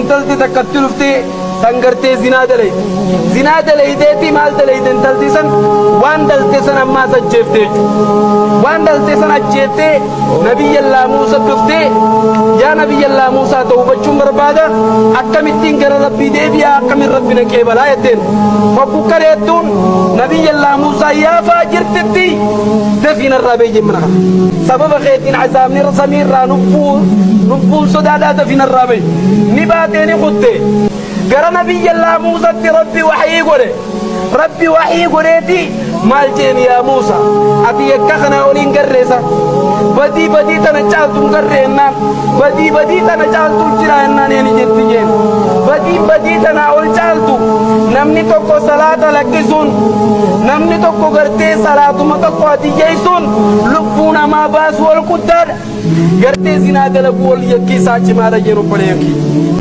Intalti takka itti dhuftee tan gartee zinaa dalayde. Zinaa dalaydeeti maal dalayde intalti san waan dalte san ammaas ajjeefte jechuudha. Waan dalte san ajjeeftee Nabiyyallaa Muusa dhuftee yaa Nabiyyallaa Muusaa tawbachuun barbaada akkamittiin gara Rabbii deebi'aa akkamiin Rabbi na qeebalaa jetteen. Hogguu kana jettuun Nabiyyallaa Muusaa yaa faajirtitti dafii narraa bahi jeen mana kana. Sababa keetiin azaabni samii irraa nubbuu nubbuun sodaadhaa dafii narraa bahi. Ni baatee ni kutte. Gara Nabiyyallaa Muusatti Rabbi waxyii godhe. Rabbi waxyii godheeti maal jeen yaa Muusa ati yakka kanaa olii hin garreesa badii badii tana caaltu hin garre jennaan badii badii tana caaltu jira jennaan eeni jetti jeen badiin badii tanaa ol caaltu namni tokko salaata lakkisuun namni tokko gartee salaatuma tokko hadiyyeessuun lubbuu namaa baasuu ol guddaadha gartee zinaa dalaguu ol yakki isaa cimaadha jeen obboleeyyan kiyya.